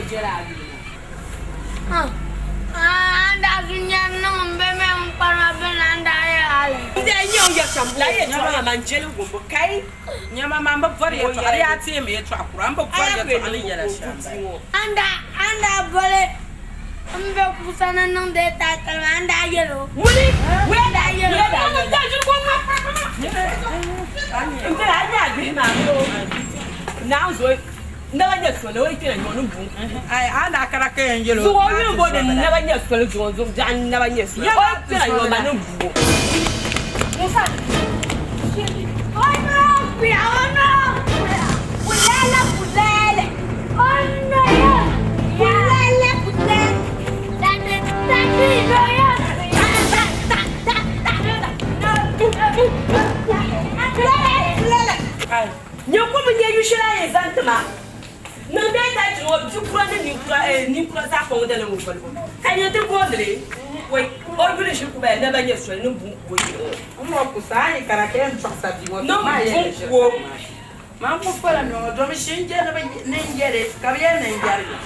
jɛra a yuli maa. A ni daa zu nyari niŋ m be mi n kparima bini a ni daa yɛl a li. N daa nya o yɛri shɛm la yɛltɔɣa maa man jɛli wumbu kai. Nyama maa m bi bɔri yɛltɔɣa di yaa teemi yɛltɔɣa kura m bi bɔri yɛltɔɣa ni yɛla shɛm bala. A ni daa boli m be kusa ni niŋdi taatali maa a ni daa yɛl o. Ŋuni? Wula daa yɛl o? N tɛri a nya a bihi maa mi o Naawuni zuɣu naba nyɛ soli o yi kpɛna nyuɣu ni buŋ. Ai a daa kana ka yɛn yɛl o Zuɣu o yuli booni naba nyɛ soli zuɣu zuɣu biɛɣu naba nyɛ soli o yi kpɛna nyuɣu ma ni buŋ. Nyɛ kum n-nyɛ yu shɛli a yɛn zaŋ ti ma niŋ bee tachi ŋɔ bia kura ni ninkura zaa kɔŋ dali ŋɔ bolibu ka nyɛ ti booni li wai o yuli ʒiri ku bala naba nyɛ soli ni buŋ ku o yili ŋɔ. N ŋɔ ku sa a yi kana ka yɛn tɔɣisa bia ŋɔ Niŋ maa yɛn buŋ ni ʒiri ku o. sani maa shɛm. Man ku pala mi ŋɔ domi shi n-je ni bɛ ni n yɛli ka bɛ yɛli ni n yɛri ya.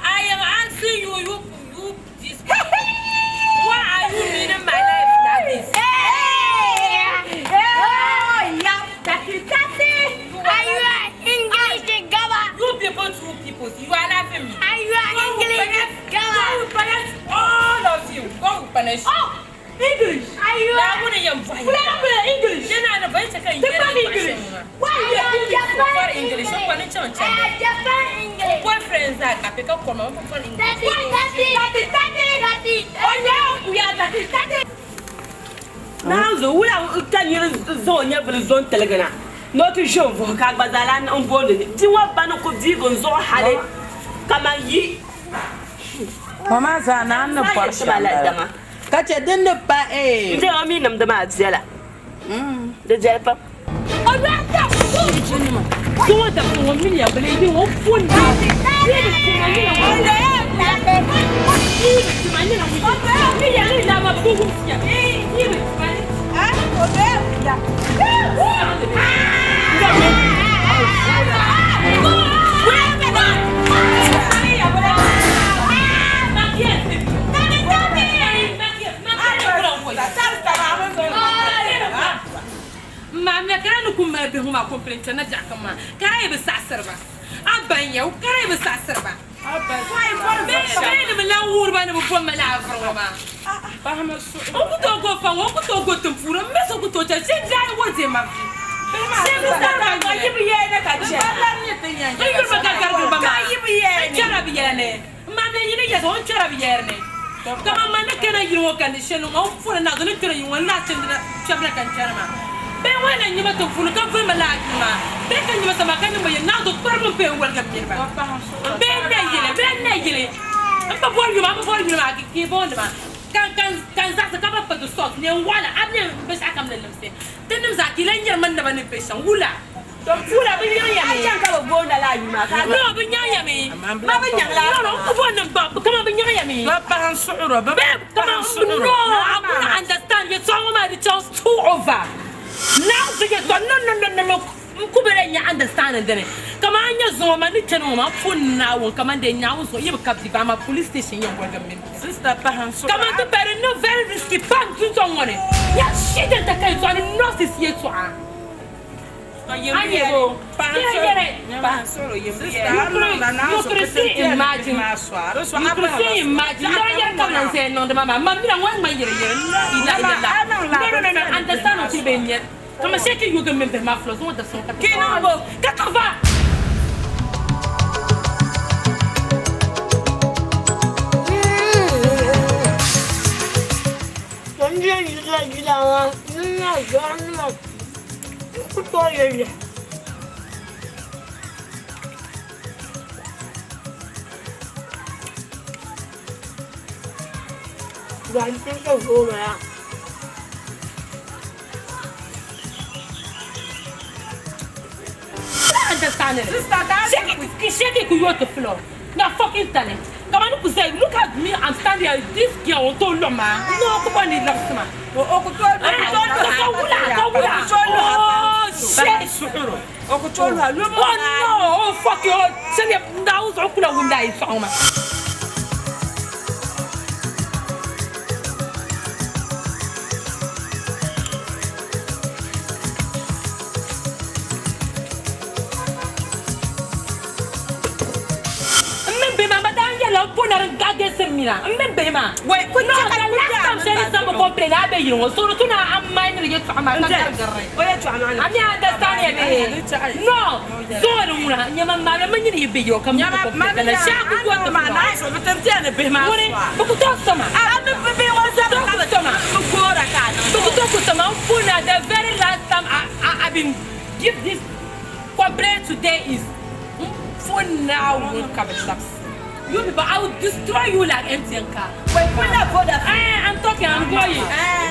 I am asking you, you, you, this. Why are you meaning my life like this? You people, two people, you are laughing me. God will punish, God will punish all of you. God will punish you. English. Na wuni yan boy. English. Yana da bai ta kan Japan yere English. Why you English? For English, ko ni chan chan. Boyfriend za ka pe ka ko ma for English. Naanzu wula ka niri zaŋ o nyɛvili zo n-tiligi na ni o ti ʒe n-vuhi ka a gba zaa lan m-booni ni bia ŋɔ ba ni ku deegi n zuɣu hali kaman yi. Ŋɔ maa zaa naan ni bɔri shɛm bala. Ka chɛ din ni pa ee. N o mi nimdi maa viɛla. Di viɛli pam. Maamiya ka ni ku mali bihi ŋɔ maa complain chana biɛɣu kam maa ka a yi bi saɣisiri ba a ban ya ka a yi bi saɣisiri ba bee ni bi lan wuhiri ba ni bi bom ma lala vuri ŋɔ maa n ku tooi go fa ŋɔ n ku tooi go tiŋpuuni m mi so ku tooi chɛ shee biɛɣu wo deei ma vi shee bi saɣisiri ba n yuri ba ka garigiri ba maa n kpɛrila bi yɛla ni. Maamiya yi ni yɛli o ni kpɛra bi yɛri ni kaman man ni kana yili ŋɔ ka ni shɛli ŋɔ n puuni naɣ ni kpɛra yili ŋɔ n lahi chandi kpɛbira ka n kpɛri maa bee ŋɔ na nyima tiŋ puuni ka vuli ma laa yili maa bee ka nyima sama ka niŋ ma yɛli naɣ do kparibu m pee woligi m mini ba bee n na yili bee n na yili m pa bɔri yuli maa m pa bɔri yuli maa ka yi booni ma ka ka n zaɣisi ka ba pa di salt neen waɣila a mi binshɛɣu kam ni limsi ti nim zaa ka yi lahi nyari man naba ni be shɛm wula. Wula bi nyaŋ ya mi. A chaŋ ka bi booni la ayu maa ka No, bi nyaŋ ya mi. Ma bi nyaŋ la. No, no, n ku booni nim gba, kaman bi nyaŋ ya mi. Ba pahi n suɣiro, ba Babe, pahi kaman n suɣiro. No, I couldn't understand. Yɛtɔɣa ŋɔ maa di chaŋ too over. Now di yɛtɔɣa, no, no, no, no, no, n ku bi lahi nya understanding dini. Kaman a nya zuŋɔ maa ni chani ŋɔ maa, m puuni Naawuni kaman dee Naawuni zuɣu yi bi ka bia gba, amaa police station yɛn woligi m mini bia. Sister pahi n suɣiro. Kaman ti pali di niŋ very risky pam duntɔŋ ŋɔ ni. Nya shit din ti ka yɛtɔɣa ni nurses yɛtɔɣa. N ku tooi yɛli li. Zahim kpini ka zooi bala. understand it. Shake it, you to floor. Na fucking talent. Come on, look, say, look at me. I'm standing here. This girl on to loma. No, come on, love ma. O ku tooi Oh shit. O ku tooi luha Oh no. Oh fuck you. Send me now. So kula wunda is ma. La ko na ga ge se mina. Mbe be ma. Wai ku No, chɛ ka the ku last time daa she is some complain abe yingo. So no tuna am mind ye to ma ka garre. O yɛltɔɣa maa ni Ami understand ye be. No. So no una nyama ma ma nyini ye be yo kam ko ma la sha ku ko to ma ma. na so bi tin tiɛni bihi maa Wore, sɔa. bu ku to sama. A mi bi bihi ŋɔ zabiri ka bi Sama. bi goora ka a niŋ. Bu ku to ku sama. Funa the very last time I been give this complaint today is for now won't come You people, I will destroy you like MTN car. Wai kuna Vodafone. Eh, I'm talking, I'm going.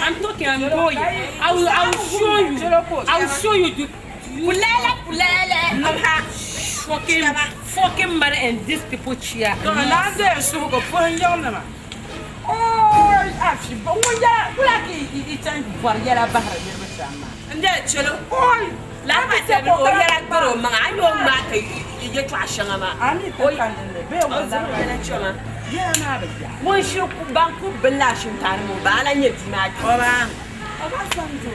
I'm talking, I'm going. I will show you. I will show you the Kulɛlɛ kulɛlɛ. no, fucking, fucking man and these people cheer. To na zaya suhugo puhin yiŋnima. Oi, afi ŋun yɛla kula ka i chaŋ bɔri yɛla bahiri niriba shɛm maa. N de chelo. Oi, La ma tɛbi o yɛla gbiri o maŋa a ni o ŋmaa ka yɛltɔɣa shɛŋa maa. A mi ti kandindi bee O ŋun zaŋ yɛla chɛma. yɛla maa bi yaɣi. Ŋun shiri ku ban ku bini la shintaani ŋɔ ba ala nyɛ bia maa kpee. O maa. Obasanjo.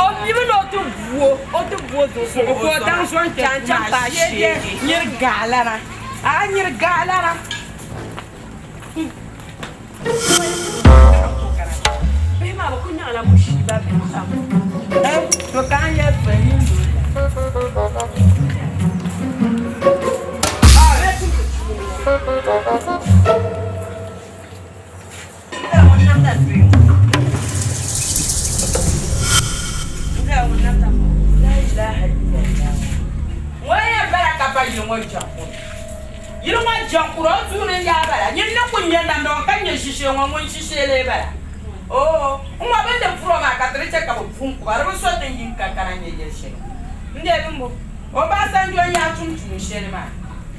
O mimi ni o ti buo o ti buo zuɣu O ka o daŋ zɔn kpɛ Chan chan pa sheegi. nyiri gaɣalana. A nyiri gaɣalana. Bihi maa bi ku nyaŋla mushiiba bihi pam. Eh, to ka n yɛli fɛ yin Ŋun namda duyu. N gaya ŋun namda ŋɔ. La ilaha illallah. Ŋɔ yɛn bala ka pa yili ŋɔ jaŋkuri. Yili ŋɔ jaŋkuri o tuuni n-yaa bala. Nyini ni ku nya namda ŋɔ ka nya shishee ŋɔ ŋun shishee lee bala. Oo, n ŋɔ bini di puro maa ka ti di che ka bɛ pu n-ku ba. Di bi so ti ni yi ka kana nya yɛl shɛli. N dee bimbo, Obasanjo n-yaa tum tuun shɛli maa.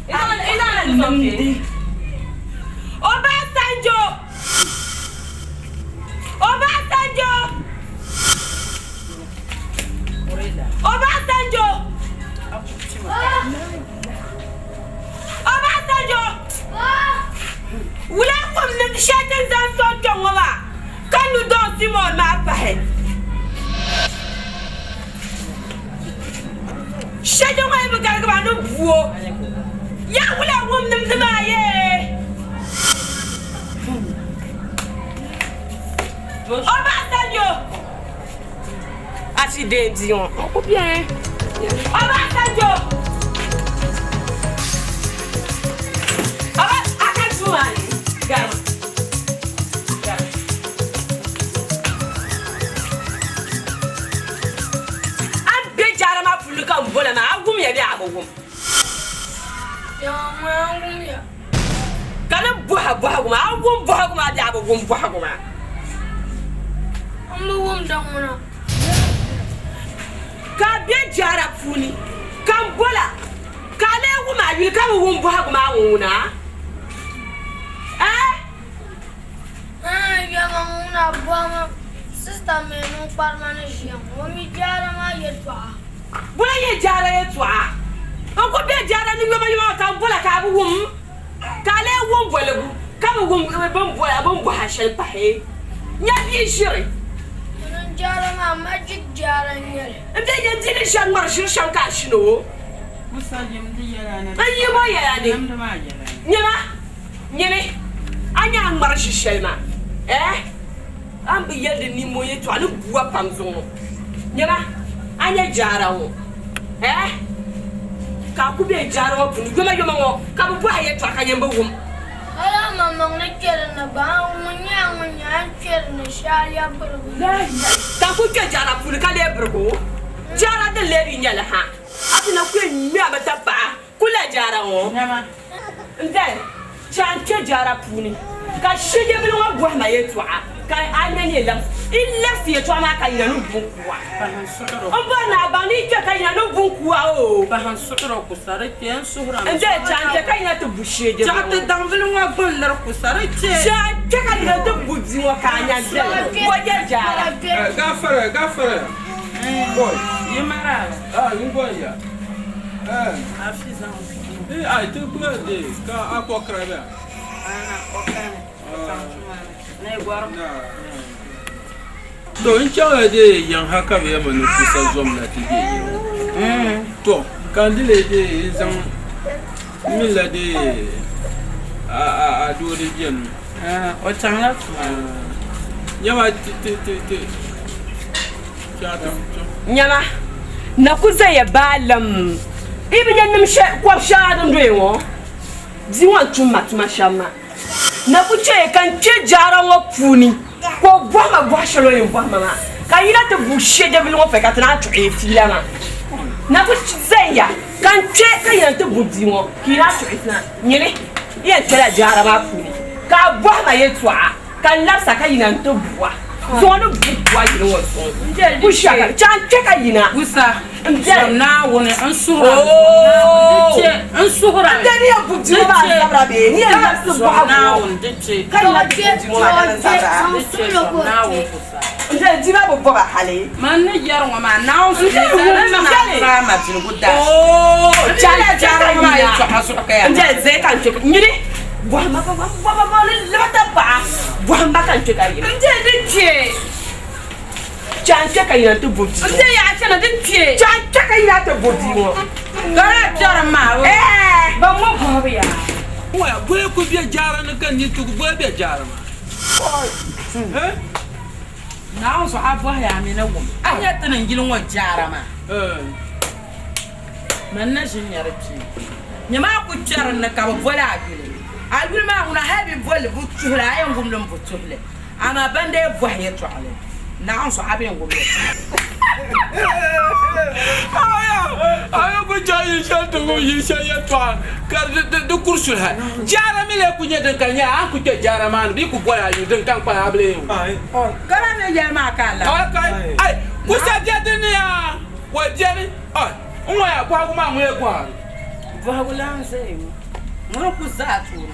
I zaŋ li sɔŋ kpe. Obasanjo! Obasanjo! Obasanjo! Obasanjo! Wula kum ni shɛli ti ni zaŋ sɔŋ kpɛŋ ŋɔ maa ka nu Don Simon maa pahi. Shɛli ŋɔ yi bi garigi ba ni buo. Ya wula wum nimdi maa yee. Obasanjo! A ti deei bia ŋɔ. O ku beni. Obasanjo! Oba a ka duu maa ni. Gari. Gari. A ni be jaara maa puuni ka n bola maa, a wumya bee a bi wum? Yaŋ ŋɔ a wumya. Ka ni bɔhi bɔhigu maa, a wum bɔhigu maa bee a bi wum bɔhigu maa? N bi wum di ŋuna. Ka a be jaara puuni ka n bola, ka a lee wum a yuli ka bi wum bɔhigu maa ŋun ŋuna? Eh? Aa, yɛma ŋuna bɔhima sista mi ŋun kparima ni ʒiya ŋɔ, o mi jaara maa yɛltɔɣa. Bɔla nyɛ jaara yɛltɔɣa? N ku be jaara ni yomayoma ka n bola ka a bi wum, ka a lee wum boligu ka bi wum bɛ ni bola bɛ ni bɔhi a shɛli pahi. Nya bia ʒiri. Ŋun jaara maa magic jaara n-nyɛ li. N be yɛn di ni shɛm ŋmari ʒiri shɛm ka a shini o. N yi bɔ yɛla ni. Nyama, nyini, a nya a ŋmari ʒi shɛli maa, eh? A ni bi yɛli di nimmoo yɛtɔɣa ni bua pam zuɣu ŋɔ. Nyama, a nya jaara ŋɔ, eh? Ka a ku be jaara ŋɔ puuni yomayoma ŋɔ, ka bɛ bɔhi a yɛtɔɣa ka nyini bi wum. Hali a maŋmaŋ ni kpe di ni gba, a ŋun nyɛ a ŋun nyɛ a ni kpe di ni shee a lɛbi birigu. Ka a ku kpe jaara puuni ka lee birigi o. Jaara din lee bi nya li ha, a ti na ku yɛn ŋme a mi tapaɣa ku la jaara ŋɔ. N dali, chɛ a ni kpe jaara puuni ka shijɛbili ŋɔ bɔhi ma yɛtɔɣa. ka a nya ni labisi i labisi yɛltɔɣa maa ka yina ni bun kuwa n bɔri ni a baŋ ni yi kpɛ ka yina ni bun kuwa o Pahi n suɣuro kusa di kpe n suhura n dee chaŋ kpɛ ka yina ti bu shee Chaɣ ti daŋbili ŋɔ gbuni liri kusa di kpe Chaŋ kpɛ ka yina ti bu bia ŋɔ ka a nya viɛlli bɔ yɛ jaara. Gafara, gafara. Boy. Yi maraaba. Ah, yi gɔn ya. Eh. Afi zaŋ. Eh, ai ti kpɛ de ka a kɔkira bɛ. Ana, o kani. O chaŋ tuma ni. Ni gɔrim. To n chaŋla de yaŋ ha ka bɛ yɛma ni kusa zom na ti be yili ŋɔ. To ka n di lee de n zaŋ m mi la de a doo di beni. O chaŋla tuma ni. Nyama ti ti ti ti chaŋ ti chaŋ. Nyama na ku zaya baalim. Yi bi nya nim kɔb shɛŋa din doya ŋɔ? Bia ŋɔ n-tum ma tuma shɛm maa. Na ku chɛ ka n kpe jaara ŋɔ puuni ka o bɔhi ma bɔhi shɛli o yɛn bɔhi ma maa, ka n yina ti bu shɛjabili ŋɔ pɔi ka ti naan tuɣi fiila maa. Na ku zanya ka n kpe ka yina ti bu bia ŋɔ ka yi naan tuɣi ti na. Nyini, n yɛn kpɛla jaara maa puuni ka a bɔhi ma yɛltɔɣa ka n labisa ka yina nti bu a. Zuŋɔ ni bu bu a yili ŋɔ zuɣu ku shɛka chaŋ kpe ka yina. Kusa, N beni. Zom Naawuni, n suhir a mi, zom Naawuni, di che, n suhir a mi, N beni ni yɛn bu di bia ŋɔ maa che, zabira bee ni yɛn labisi zom bɔhigu ŋɔ Naawuni, di che, ka yina ti bu bia ŋɔ maa dama n zabira. di che, zom Naawuni kusa. N beni bia maa bi bɔba hali. Man ni yɛri ŋɔ maa, Naawuni N beni suhir wum a mi n ni a beni. tiri a mabiligu daashee. Oo, N chaŋ mi la kpe ka jaara ŋɔ maa yina. yɛltɔɣa zuɣu ka yaa N beni zaya ka n kpe nyini bɔhimma ba ba ba ba ba ni libata paɣa bɔhimma ka n kpe ka yina. N beni di che. Chaŋ kpe ka yina ti bo bia ŋɔ. N beni yaɣa chana di che. Chaŋ kpe ka yina ti bo bia ŋɔ. Ka daa kpɛri maa o. Ɛɛ. Ban ŋɔ bɔhibu yaa. Waya bɔya ku be jaara ni ka ni ti ku bɔya be jaara maa. Eh? Naawuni zuɣu a bɔhi a mi ni wum. A nya ti ni yili ŋɔ jaara maa. Eh. Man na ʒi n-nya di kpee. Nyama a ku kpɛri n ni ka bɛ boli a yuli. A yuli maa ŋuna hali bɛ boli li bu tuhili a yɛn wum li m-bu tuhili. Amaa ban dee bɔhi yɛtɔɣili, Naawuni zuɣu a bɛ yɛn wum yɛtɔɣili. A yi ku chaŋ yili shɛli ti wum yili shɛli yɛtɔɣa ka di kuri suli hal. Jaara mi lee ku nyɛ din ka nyɛ a ni ku kpe jaara maa ni bɛ yi ku boli a yuli din ka n-kpalim a bi lee yɛn wum. Ka lahi mi yɛli maa ka a lahi. Ai, kusa be di ni yaa, wa beni, ai, n ŋɔ yaa bɔhigu maa ŋun yɛn bɔhiri. Bɔhigu lan zaya ŋɔ, ŋuni n-ku za a tooni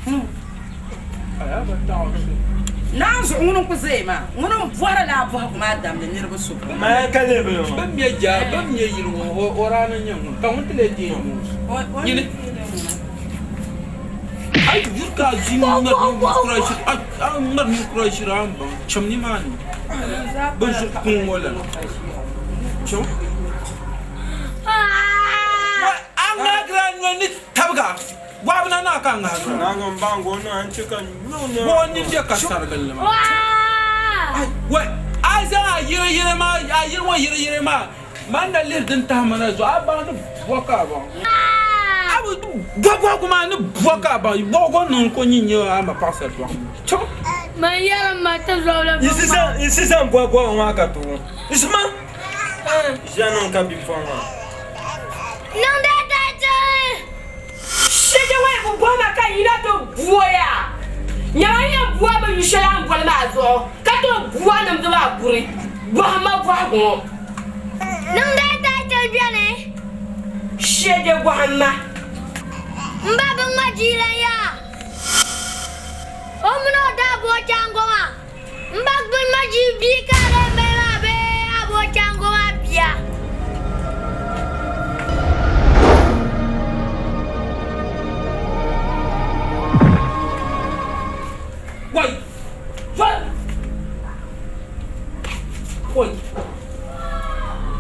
ŋɔ? Naawuni zuɣu ŋuni n-ku zaya maa, ŋuni m-bɔhiri lala bɔhigu maa damdi niriba suhu. Bɛ mi ja, bɛ mi yili ŋɔ, o daa na nyɛ ŋun, ka ŋun ti lee deei ŋɔ? Nyini. A yi yuri ka a zi ŋmari ninkura ʒiri, a ŋmari ninkura ʒiri a ni baŋ, cham nimaani, bɛ zuɣu kuŋ ŋɔ lana. Cham. A ŋmagira noli ni tabiga. Waabina naa ka ŋahigiri a. Bɔ n-ni be ka sarigili maa? Wai, a zaŋ a yiri yiri maa, a yiri ŋɔ yiri yiri maa, man na lihiri din tahi ma na zuɣu, a baŋ ni bɔ ka a baŋ. A bi bɔ bɔhigu maa ni bɔ ka a baŋ, bɔhigu niŋ ka o nyin nyɛ a ma paɣisari dɔɣim ŋɔ. Chaŋ. Shɛja ŋɔ yɛn bi bɔhi ma ka yina ti boya. Nyama n yɛn bohi mi yu shɛli a ni boli maa zuɣu ka tooi bu a nimdi maa guri. Bɔhim ma bɔhigu ŋɔ. Niŋdi title beni. Shɛja bɔhim ma. M ba bi ŋma jiila yaa. O mini o daa bo chango maa. M ba bi ŋma jii bia ka a lee mali maa bee a bo chango maa bia? Wai! Wai! Wai!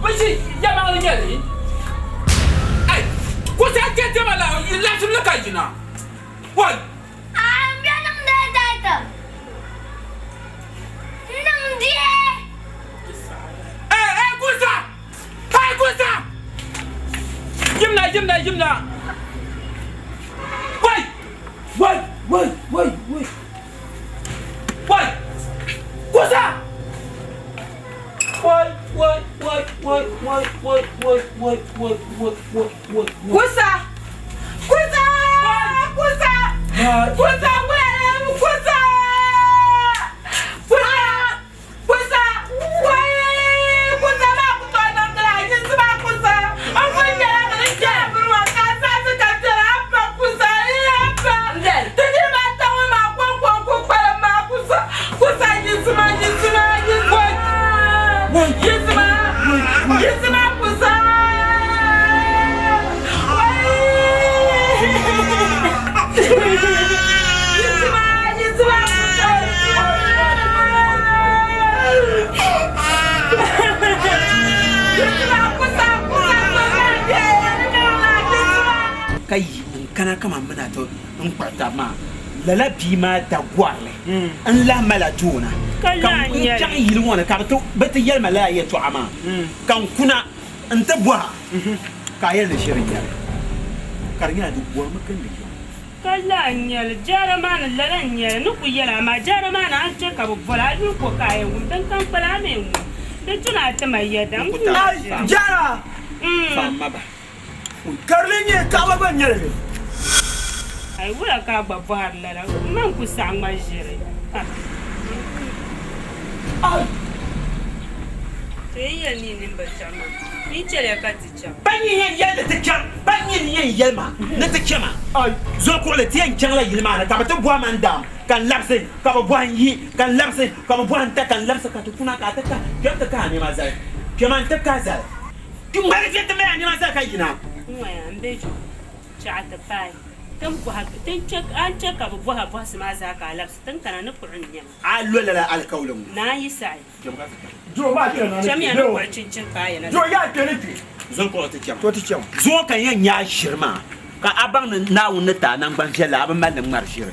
Bɛ ʒi yɛlimaŋli nyɛ li. Ai! Kusa kpe diɛma la laɣisim li ka yina. Wai! A bɛ niŋdi title. N niŋ diɛ. Ee ee Kusa! Hey Kusa! Yimna yimna yimna! Wai! Wai! Wai! Wai! Wai! Wai! Kusa! Wai! Wai! Wai! Wai! Wai! Wai! Wai! Wai! Wai! Wai! Wai! Wai! Kusa! Kusa! Kusa! Kusa! Kusa! yi n-kana kaman bɛ na ti n kpuɣi tab maa, lala bia maa da gɔrili n-lahi mali a toona. Ka n chaŋ yili ŋɔ ni ka bɛ ti yɛli ma lala yɛtɔɣa maa, ka n kuna nti bɔh a, ka a yɛli ni ʒiri n-nyɛ li, ka di nyɛla di gɔrimi gindi yiŋ. Ka lahi nyɛ li, jaara maa ni lala n-nyɛ li, ni ku yɛli a maa, jaara maa ni a ni chɛ ka bɛ bol a, a yuli ko ka a yɛn wum, din kam kpali a mi n-wum. Di tu ni a ti ma yɛda, n ku Ai, ʒiri. Jaara! Karili n-nyɛ kaɣaba gba n-nyɛ li. Ai, wula ka a gba bɔhiri lala? M ma n-ku saɣi ŋma ʒiri. Ah! Ai! To yi yɛli ni yi nini bi tiɣi ma, yi chɛliya ka ti chaŋ. Pa nyin yɛn yɛli ni ti chaŋ, pa nyin yɛn yɛli ma ni ti chɛ ma. Zoli kuɣili ti yɛn chaŋla yili maa ni ka bɛ ti bɔhi ma n-daam ka n labisi, ka bɛ bɔhi n-yi ka n labisi, ka bɛ bɔhi n-ta ka n labisi, ka ti kuna ka a ti kahi kpɛm ti kahi a nɛma zali, kpɛma n-ti kahi zali. Ŋmaligi ti mali a nɛma zali ka yina. N ŋɔya m be jo chɛɣu ti paai ti ni bɔhi ti ni chɛ a ni chɛ ka bɛ bɔhi a bɔhisi maa zaa ka a labisi ti ni kana ni kpuɣi n nɛma. A lo lala alikauli ŋɔ. Naa yi saɣi. Chamiya ni kpuɣi chinchini paai ya na. Zuŋɔ ka n yɛn nya a ʒiri maa, ka a baŋ ni Naawuni ni ti a naŋgban viɛlli, a bi mali li ŋmari ʒiri.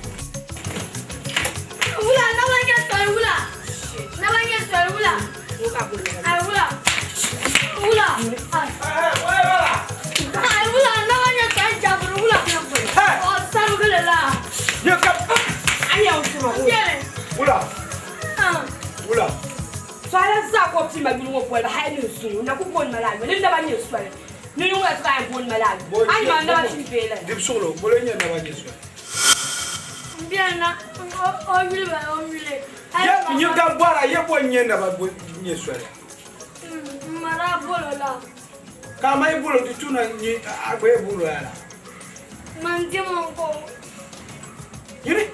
Wula. Sɔhila zaa ka o pii ma yuli ŋɔ bolibu hali ni n suŋ o na ku booni ma la ayɔ ni naba nyɛ soli ni ni ŋuna ti ka yɛn booni ma la ayɔ a ni ma naba pii bee lala. Dib suɣulo bolo n-nyɛ naba nyɛ soli. M beni na o yuli bala o yuli. Ye nyin ka bɔra ye bo n-nyɛ naba nyɛ soli. M ma daa bolo la. Ka a ma yi bolo di tu na nyi a gba yi bolo ya la. Man dim o ko. Yini.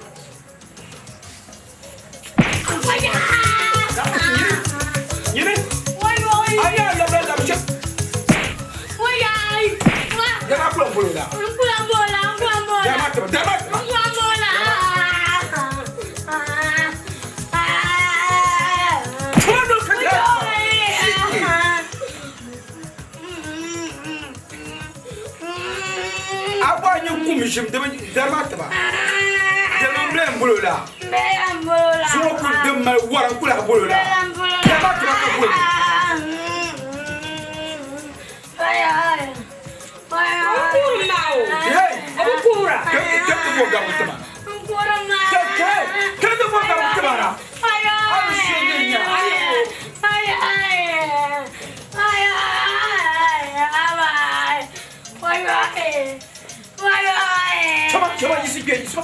Zuŋɔ kuli din mali wara n kuli bolo la dama tiba ka bolo. Kɛ ti bo gabu tima. Kɛ ti bo gabu tima na. A bi shee ni nya. Chama chama yisi gbe yisi.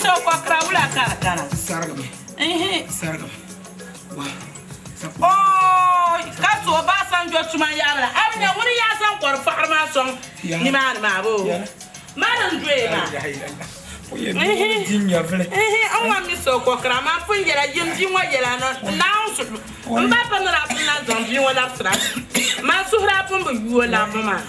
so kɔkira wula ka di kana. Sarigimi. Sarigimi. Wa. Oo ka so Obasanjo tuma yaɣili a bi nya ŋuni yaa zaŋ kɔri faɣiri maa sɔŋ nimaani maa boo mani n doya maa. N ŋɔ mi so kɔkira maa pun yɛla yim bia ŋɔ yɛla ni Naawuni suhu m ba pa ni daa pun lahi zaŋ bia ŋɔ labisira man suhu daa pun bi yuui o labbu maa.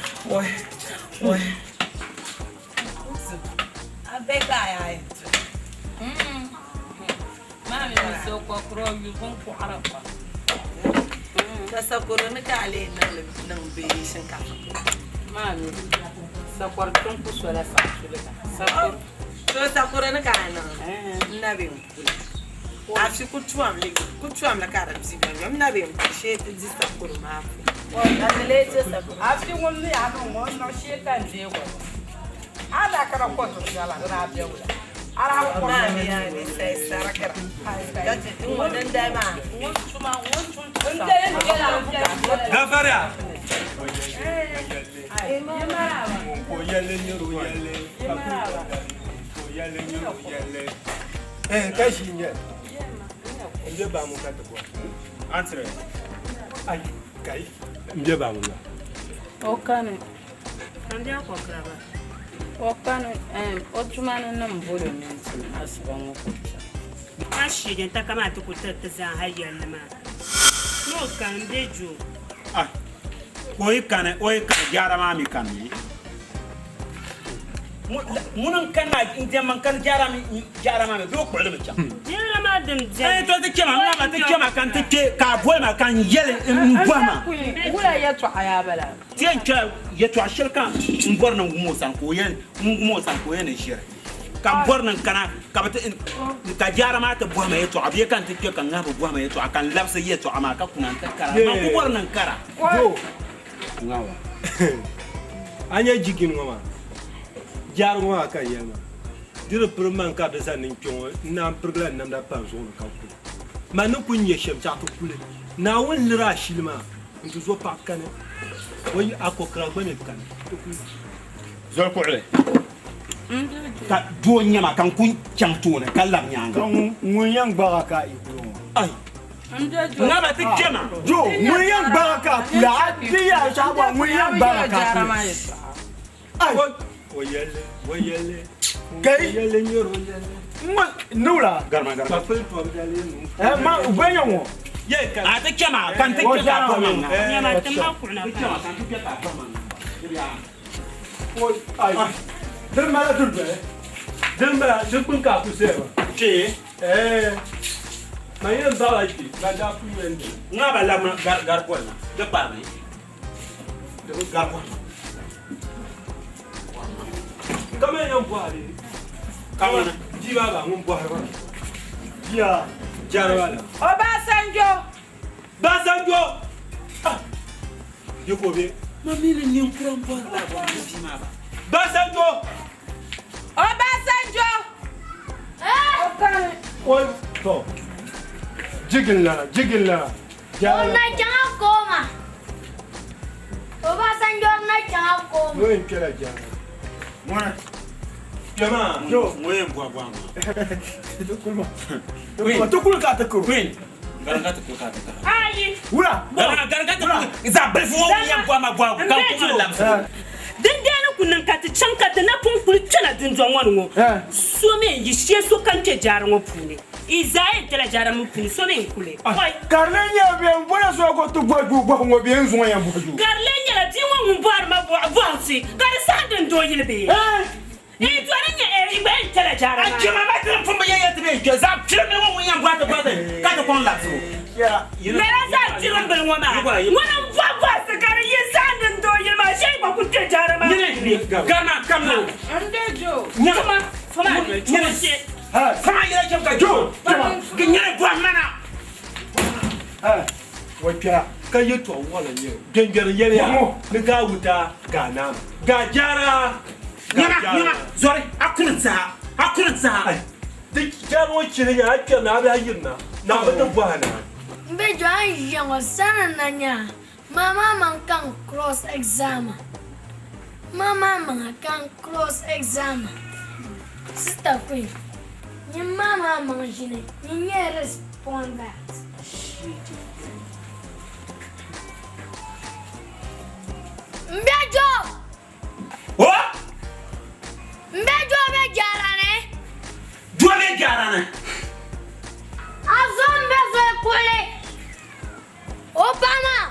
Ka sakoro ni ka a lee niŋli niŋ bee shinkaafa Maami, sakɔri kpiŋ ku sola saɣituliga. Sakoro. To sakoro ni ka a niŋ n na be n kuli. Afi ku tuamli ku tuamli ka di bi yomyom n na be n kuli shee ti di sakoro maa fu. Afi ŋun mi a niŋ ŋɔ n niŋ shee ka n deeg o. A daa kana kɔtu viɛla di daa be wula? A daa bi kɔri Maami yaa ni sai sarigira. Ka ti n ŋɔ dindali maa. Ŋun tuma ŋun tum Gafariya. Eh, ka ʒi n-nyɛ n be baamu ka ti bɔri. Antire. Ai, kai, n be baamu la. O kani. O kani, o tuma ni nim bolo minti asiba ŋɔ ka o chaŋ. A shee ta ka maa ti ku tiri ti zaa ha yɛlli maa. Ni o kani m be jo. Ah, o yi kani, o yi kani jaara maa mi kani mi. Ŋuni n kani maa n diɛm man kani jaara mi jaara maa mi bee o kpuɣili mi chaŋ. Jaara maa din diɛm. Eh, to ti chɛma, n ŋa ti chɛma ka n ti kpe ka a boli ma ka n yɛli n bɔhi ma. Wula yɛtɔɣa yaa bala? Ti yɛn kpɛla yɛtɔɣa shɛli ka n bɔri ni n wum o sani ka o yɛn n wum o sani ka o yɛn ni ʒiri ka n bɔri ni n kana ka bi ti ka jaara maa ti bɔhi ma yɛtɔɣa bee ka n ti kpɛ ka n ŋahi bi bɔhi ma yɛtɔɣa ka n labisi yɛtɔɣa maa ka kuna n ti kara man ku bɔri ni n kara. Jo. A nya jigini ŋɔ maa jaara ŋɔ maa ka n yɛli maa di di piri man ka di zani ni n kpe ŋɔ n naan pirigila n namda pa n zuɣu ni ka kuli man ni kuli nya shɛm chaɣ ti kuli Naawuni liri a shili maa n ti zo paɣa kani o yi a kɔkira gba ni kani ti kuli. Zoli kuɣili ka doo n-nyɛ ma ka n ku chaŋ tooni ka lab nyaaŋa. Ka ŋun yɛn gbaag a ka a yi kuli ŋɔ? Ai! Ŋa ba ti kpe ma. Jo, ŋun yɛn gbaag a ka a kuli a ti yaa shɛɣu gba ŋun yɛn gbaag a ka a kuli. Ai! O yɛlli, o yɛlli, Kai! O yɛlli nyɛri o yɛlli. Ŋma niwla. Garima, garima. Ka pili tɔbu dali niŋ. Eh, ma, bɛ nyɛ ŋɔ. Ye, a ti kpe ma ka n ti kpe ka a bɔhi ma ŋa. Nyɛma ti ma kuɣina Ti kpe ma ka n ti kpe ka a bɔhi ma ŋa. O, ai, din bala duri doli. Din bala, di kpini ka a ku zaya maa. Kpee. Eh, man yɛn baɣila kpe, ban daa pun yɛn dini. Ŋa ba labina gari boli ma, di kparimi. Di bi gari bɔhi ma. Kamani yɛn bɔhiri. Kamani. Bia maa ŋun bɔhiri maa. Bia jariba la. Obasanjo. Basanjo. Ah. Di ko be. Ma mi ni ninkura n-bɔhiri la bɔhiri bia maa ba. Basanjo. Obasanjo. O to. Jigin lana, jigin lana. O na chaŋ a kooma. Obasanjo na chaŋ a kooma. Ŋɔ yɛn kpɛla jaara. Ŋɔna. Kpɛma. Jo. Ŋɔ yɛn bɔhi bɔhi ma. Queen. Ti kuli ka ti kuro. Queen. Gariga ti kuli ka ti kara. Ayi. Wula. Gariga gariga ti kuli. Zaɣ bilifu ŋɔ ŋun yɛn bɔhi ma bɔhigu ka n ku ma labisi. Dindali ni ku niŋ ka ti chaŋ ka ti na pun kuli kpɛna dundɔŋ ŋɔ ni ŋɔ, so mi n-yi shee so ka n kpe jaara ŋɔ puuni. Yi zaa yɛn kpɛla jaara mi puuni, so mi n-kuli. Oi! Ka di lee nyɛla bɛ yɛn bɔla so ka o ti bɔhi duu bɔhigu ŋɔ bee n-zuŋɔ yɛn bɔhi duu? Ka di lee nyɛla bia ŋɔ ŋun bɔhiri ma bɔhisi ka di saɣim dindoo yili bee? Yi dɔni nyɛ yi gba yɛn kpɛla jaara maa ni. A kpɛma maa ti ni pun bi yɛn yɛli ti bee n-kpe zaɣ pirimli ŋɔ ŋun yɛn bɔhi ti bɔhisi ka ti kɔŋ labisi o. Lala zaɣ pirimbil ŋɔ maa, ŋuni m-bɔhi bɔhisi ka di yi saɣim dindoo yili maa, shee gba ku kpe jaara maa puuni. Gama kamina. Nyama, fama, nyama. Fama yɛla shɛm ka jo ki nyɛla bɔhi mana. Wa kpɛra ka yɛtɔɣ wɔla nyɛ gbɛngbɛri yɛliya ni gaa wuta gaa naama gaa jaara Nyama nyama zɔri a kuni n-saha a kuni n-saha. Di jaara ŋɔ chili nya a kpɛri na a bihi yirina na a bi ti bɔhi na. M be jo a ni ʒiya ŋɔ sani na nya ma maa maŋ ka n cross exam ma maa maŋa ka n cross exam Sister Queen. Nyin maa maa maŋ ʒini, nyin nyɛla respondent. M be jo! O! M be jo be jaara ni. Jo be jaara ni. A zo m-be zoli kuɣili. O paɣa maa,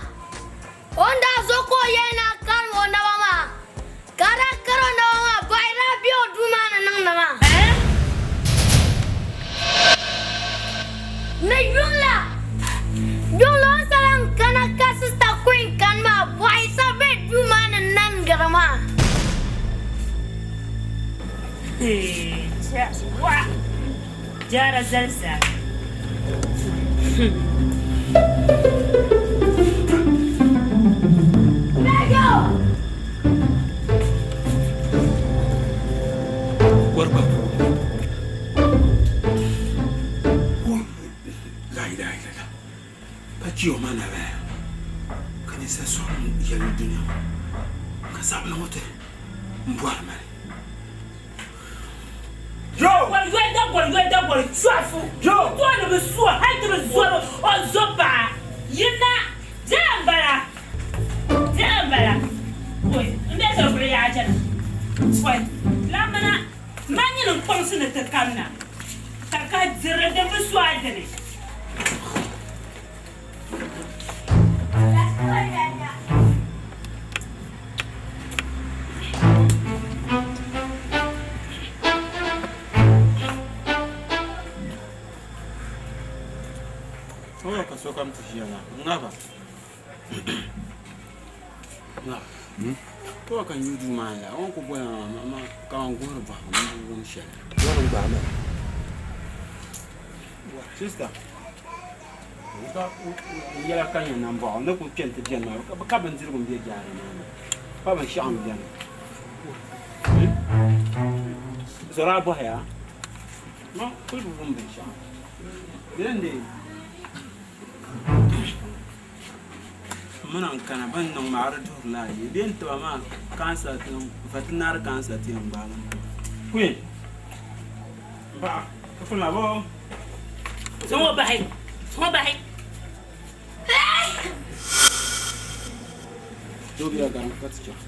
o ni daa zo ka o yɛli ni a karim o naba maa, ka a daa kari o naba maa, bahi daa be o duu maa ni niŋdi maa. Ni yuŋ la, yuŋ la o ni sa lan kana ka Sista Queen kani maa, bɔhi sa be duu maa ni nandiri maa. Jaara zali zaa. Kɔrigba La ilaha illallah. Pa chi o maa na baya ka ninsal sɔŋ yɛli dunia ŋɔ ka zaɣibili ŋɔ ti m bɔri mali. Goli yoli da goli yoli da goli chɔɣifu. Tooni bi su hali ti bi zɔri o zo paɣa yina biɛla m bala biɛla m bala oi m be zɔri kuli yaɣa chana oi lamina man nyini n kpaŋsi ni ti kamina ka ka dirili din bi su a dini. Ŋɔ ka sokam ti ʒiya maa ŋaba ŋaba to ka n yi duu maa ni la o ni ku bola maa ka n guhiri bɔhigu n bi wum shɛli sista N yɛla ka nyɛ nambɔɣu ni kuli kpɛ n-ti beni maa ka bindirigu m-be jaara maa ni pa binshɛɣu m-beni zɔri a bɔhiya man kuli bi wum binshɛɣu di ni dee m mini n kana bɛ ni niŋ maa di duhirila a yi bee n tiba maa veterinary cancer ti yɛn gbaai ma queen baɣa ka kuli maa bɔ Zaŋ o bahi, zaŋ o bahi. Doo bia garim ka ti chaŋ.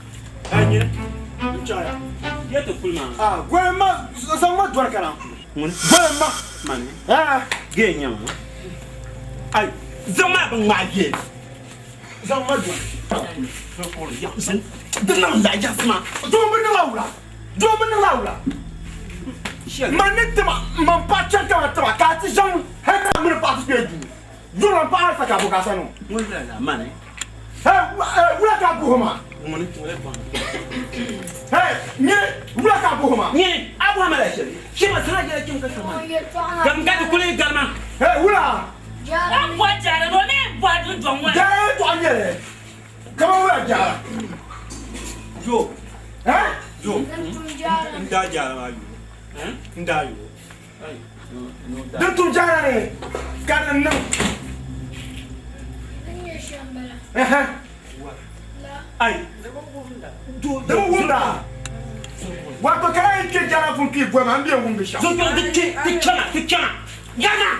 Ɛ nyini, n chaŋya. Bia ti kuli maa. Ah, goli ma, zaŋ ma dɔri kana. Ŋuni? Goli ma. Mani? Ah. Gee nyɛ ma. Ai, zaŋ maa bi ŋmaai gee. Zaŋ ma dɔri. Di niŋ lahi yaɣisi maa. Doo bi niŋ a wula. Doo bi niŋ a wula. Man ni tima, man paɣa chaŋ ka ma tiba ka a ti zaŋ hali ka mini paɣa ti kpe duu. Doo man paɣa sa ka a bo ka a sani o. Ŋuni la la mani? Hey, wula ka a guhi ma? Ŋuni? Ŋuni bɔhim. Hey, nyini, wula ka a guhi ma? Nyini, a bɔhi ma la shɛli. Shɛma sani a yɛla chim ka shɛli mani. Gam ka ti kuli galima. Hey, wula? O bɔhi jaara ni o mi bɔhi dundɔŋ ŋɔ ni. Jaara yɛltɔɣa n-nyɛ li. Kaman wula jaara? Jo. Eh? Jo. N daa jaara maa yuo. N daa yuo. Din tum jaara ni ka di niŋ. Ai. Di bi wumda. Wato ka yi kpe jaara pun kpi goma n bɛ wumdi shɛm. Zo di kpe di kpɛma di kpɛma. Yana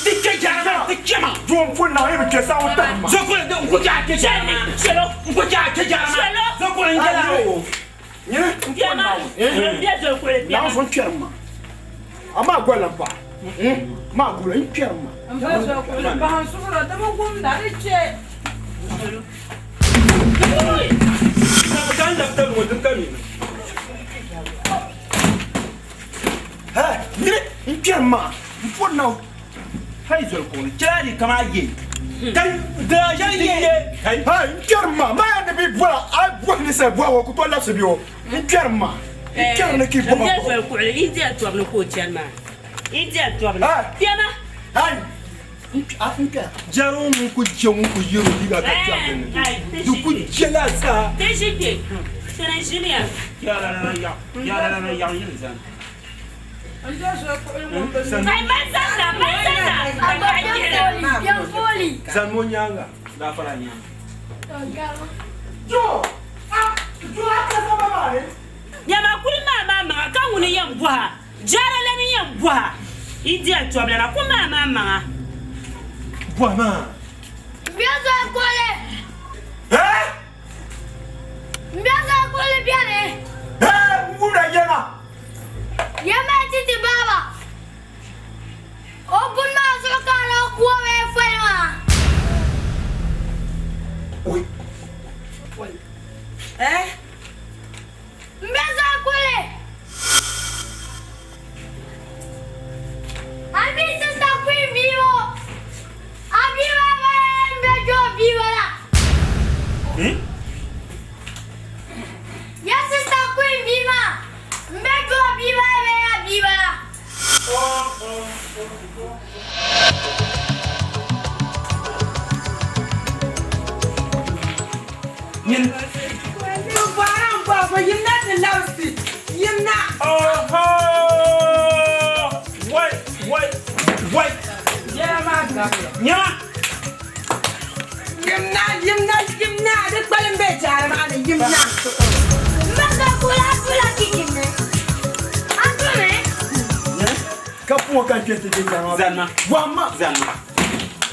di kpe jaara maa di kpɛma. Doo n pun naɣ yi bi kpe saɣim tahi ma. Zo kuli n ku jaara kpe jaara maa. N ku jaara kpe jaara maa. Zo kuli n jɛla o. Nyini n pun naɣ naɣ so n kpɛri ma. Amaa gola n paɣa. Maa gola n kpɛri ma. N ba zo kuli bahi n suhuri di bi wumda di che. Ka n labi tabi ŋɔ din ka mi ni. Hey, nyini n kpɛri ma n pun naɣ. Hai zoli kuɣuli chɛla di kama ye. Kai daa yɛli ye. Kai. Hey, n kpɛri ma maa ni bi bɔra a bɔhi ni sali bɔhigu ku tooi labisi bɛ o n kpɛri ma n kpɛri ni ki N bɛ bɔhi zoli kuɣuli India tɔbu ni ka o chani maa. India tɔbu ni. Hey. Kpɛma. Hey, n kpɛra. Jɛri ŋɔ ŋun ku jɛ ŋun ku yɛri o liiga ka kpɛri din ni. Di ku jɛla zaa. Ti ʒi kpe. Tini ʒiniya. Yàrá la yaɣ yàrá la yaɣ yili zani. N bɛ zoli kuɣuli ŋɔ bi niŋ. Ai man zanna, man zanna. Abba biɛm fooli, biɛm fooli. Zani o nyaaŋa. Gaafara nyaaŋa. Jo, ah, jo a ka zama maa ni. Nyama kuli maa maa maŋa ka ŋuni yɛn bɔha. Jaara la ni yɛn bɔha yi di a tɔbilana ku maa maa maŋa. Bɔhi maa. M bɛ zoli kuɣili. M bɛ zoli kuɣili beni. N wumda yɛma. Yɛma ti ti baaba. O buni maa zuɣu ka a daa ku o bee foli maa. M bɛ zoli kuɣili. A mi sista Queen bia ŋɔ, a bia maa bee m be Joe bia bala? Ya sista Queen bia maa, m be Joe bia maa bee a bia bala? Nyini. Oho! Wai, wai, wai. Nyama. Yimna, yimna, yimna, di kpalim be jaara maa ni yimna. Mba kula kula kikimi. Akumi. Ka pɔŋ ka kpɛ ti bɛ jaara maa. Zanma. Bɔhimma. Zanma.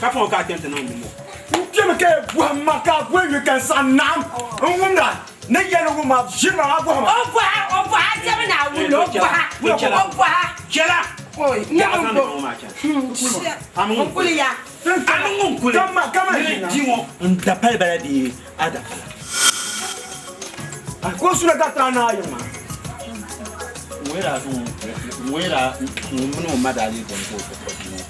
Ka pɔŋ ka kpɛ ti niŋ bumbo. N kpɛmi ka bɔhimma ka bɔhi yuli ka n saɣim naɣim n wumda ni yɛli wumma ʒiri maa bɔhima. O bɔha, o bɔha jɛmi na wumda, o bɔha, o bɔha. Chɛla. Oi, ne min bo. N kuli ya. A ni ŋun kuli. Kama kama Ni di ŋɔ. N dapali bala bee a dapala. Ko suna ka tara naa yiŋ maa. Ŋun ŋun ŋun mini o ma daa lee bɔni ka o ti kpuɣi bia ŋɔ.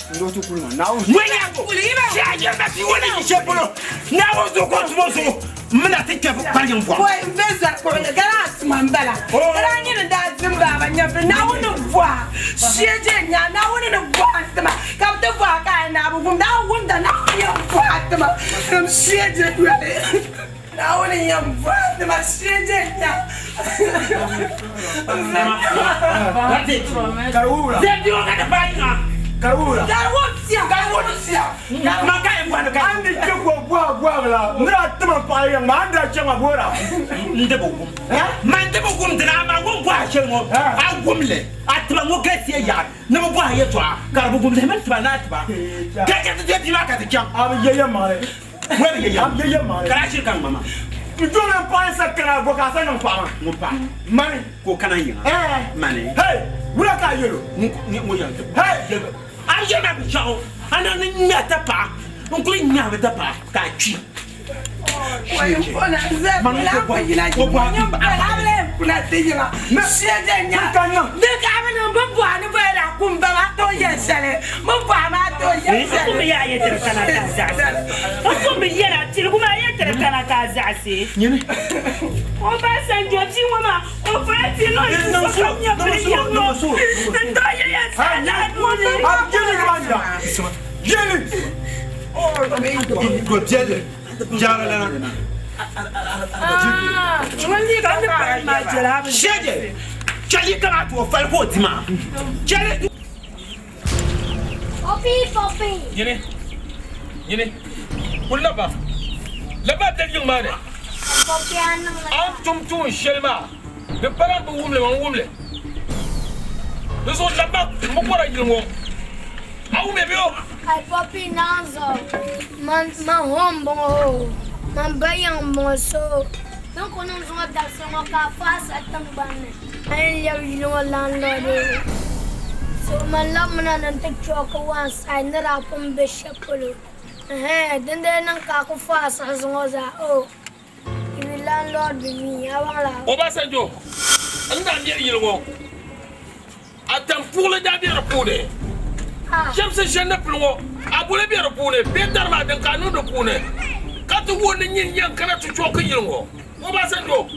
N doo ti kuli maa. Naawuni. Ŋun yaa Kuli yi ba. Shee a yɛrina bia ŋɔ ni yi shɛli polo. Naawuni zuɣu ka o tuma o zuɣu. M mina ti kpɛ kpariŋ bɔhim. Oi, n be zɔri kuɣili gara a tuma n bala. Gara nyini daa dim baaba nyɛvili Naawuni ni bɔha. Shee je nya Naawuni ni bɔha tima. Ka bɛ ti bɔha ka a naa bi wumda. A wumda Naawuni yɛn bɔha tima. N shee je yoli. Naawuni yɛn bɔha tima shee je nya. Zɛ bia ŋɔ ka ti paai yiŋa. Kariwula. Kariwula. Kariwula. Man ka yɛn bɔhindi ka. An di kpɛ ko bɔha bɔhim la n daa tima paɣa yiŋ maa an daa chɛ ma boora. N di bi wum. Man di bi wum dina amaa ŋun bɔha shɛli ŋɔ a wum li a tiba ŋɔ galisiya yaɣa ni bi bɔha yɛltɔɣa ka di bi wum lihi mini tiba ni a tiba ka chɛ ti doli bia maa ka ti chaŋ. A bi yɛ yɛlimaŋli. Ŋɔ bi yɛ A bi yɛ yɛlimaŋli. Ka daa shiri ka ŋma maa. N doli n paɣa sa kana bɔ ka a sa niŋ paɣa maa. Ŋun paɣa. Mani. Ka o kana yiŋa. Mani. Hey! Wula ka a yɛl o? Ŋɔ yɛli ti. Hey! A bi yɛli ma binshɛɣu a na ni ŋmɛ tapaɣa n kuli ŋmɛmi tapaɣa ka a kpi. Oi, n kuna zɛ kula n ku yina yiŋa nyɛ bala a bi lahi kuna ti yiŋa shee je nya. Di ka a bi niŋ bi bɔha ni bɔya daa kum ba maa tooi yɛli shɛli bi bɔha maa tooi yɛli N kum bi yaa yɛtiri kana ka a zaɣisi. N kum bi yɛra piligu maa yɛtiri kana ka a zaɣisi. Obasanjo bia ŋɔ maa o pala ti niŋ sokam nyɛ bini yiŋ ŋɔ n tooi yɛ ya zaa lala puuni. A bi yɛli ni maa nyina. Yɛli. Go biɛlli jaara lana. Ŋun liiga pali maa jɛla a bi Shɛje chɛli ka maa ti o fali ka o di maa chɛli. Poppy, Poppy. Nyini, nyini, kuli laba, laba dali yiŋ maa ni. Poppy a niŋ la. A ni tum tuun shɛli maa, di pala m bi wum li maa, n wum li. Di zuɣu laba m bi bɔra yili ŋɔ. A wumya bee o? Ai Poppy naan zuɣu, man man home m-bɔŋɔ o, man ba yiŋ m-bɔŋɔ so din ku niŋ zuŋɔ dabisili ŋɔ ka a faai siɣi tiŋgbani ni. A yɛn lɛbi yili ŋɔ landlord o. So man labimina ni n ti chɔɔki one side ni daa pun be shɛli polo. Ɛhɛn, dindali niŋ ka a ku faai siɣi zuŋɔ zaa o. You be landlord be me, a baŋ la. Obasanjo n daa mɛri yili ŋɔ, a tampuɣili daa be di puuni. Chɛmsi shɛli ni pili ŋɔ, a boli be di puuni bee dari maa din ka a niŋ di puuni ka ti wuhi ni nyin yɛn kana ti chɔɔki yili ŋɔ. Obasanjo.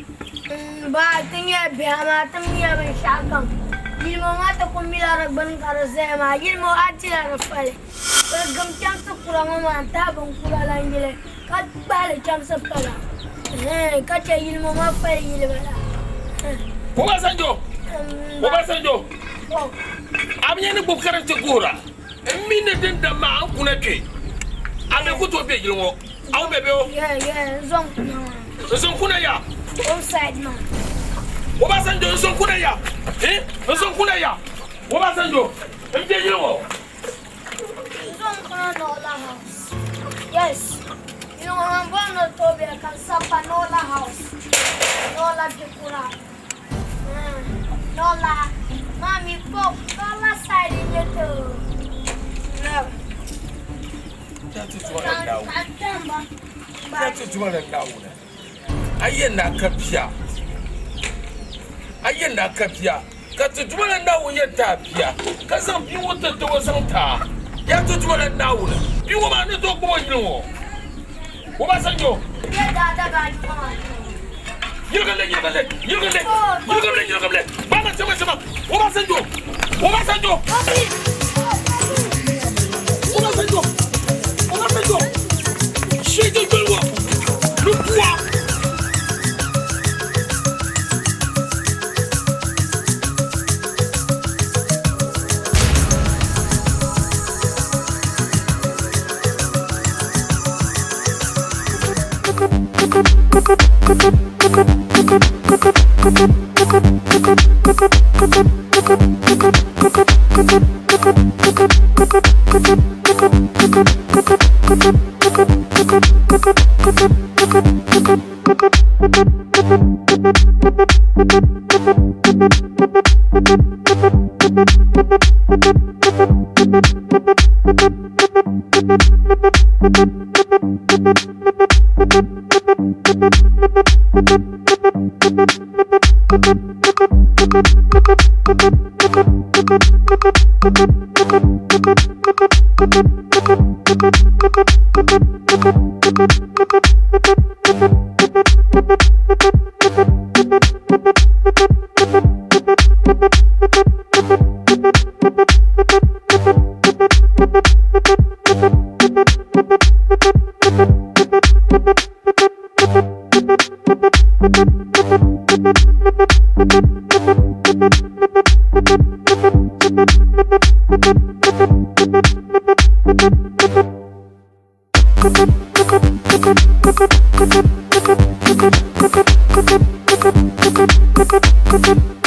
M ba, ti nyɛla bihi amaa ti mi nyɛla binshɛɣu kam. Yili ŋɔ maa ti kuli mila di gbuni ka di zaya maa. Yili ŋɔ a dila di fali. Pirigim chɛmsi kura ŋɔ maa n-tahi binkura la n-yili ka kpahili chɛmsi pala. Ɛhɛn, ka chɛ yili ŋɔ maa fali yili bala. Obasanjo! Obasanjo! A bi nya ni gbubi karinti guhira m mi ni din dam maa a ni kuna kpe a mi ku tooi be yili ŋɔ. A wum ya bee o? Yeah, yeah, n zaŋ kuna maa. N zaŋ kuna ya? Offside maa. Obasanjo n zaŋ kuna ya. Eh? N zaŋ kuna ya. Obasanjo n bɛ yili ŋɔ. N zaŋ kuna Nola House. Yes. You know, I'm going to Tobia Kansapa Nola House. Nola Bikura. Nola. Mommy, pop. Nola side in your toe. No. Ya ti tuma la Naawuni. A yɛn na ka bia. A yɛn na ka bia. Ka ti tuma la Naawuni yɛn ti a bia. Ka zaŋ bia ŋɔ ti ti o zaŋ ti a. Ya ti tuma la Naawuni. Bia ŋɔ maa ni tooi gbubi o yili ŋɔ. Obasanjo. Yirigim li, yirigim li, yirigim li, yirigim li, yirigim li. Gbaama sema sema. Obasanjo. Obasanjo. Obasanjo. Obasanjo. Shege gbɛlwɔ. Lu bua. Thank you.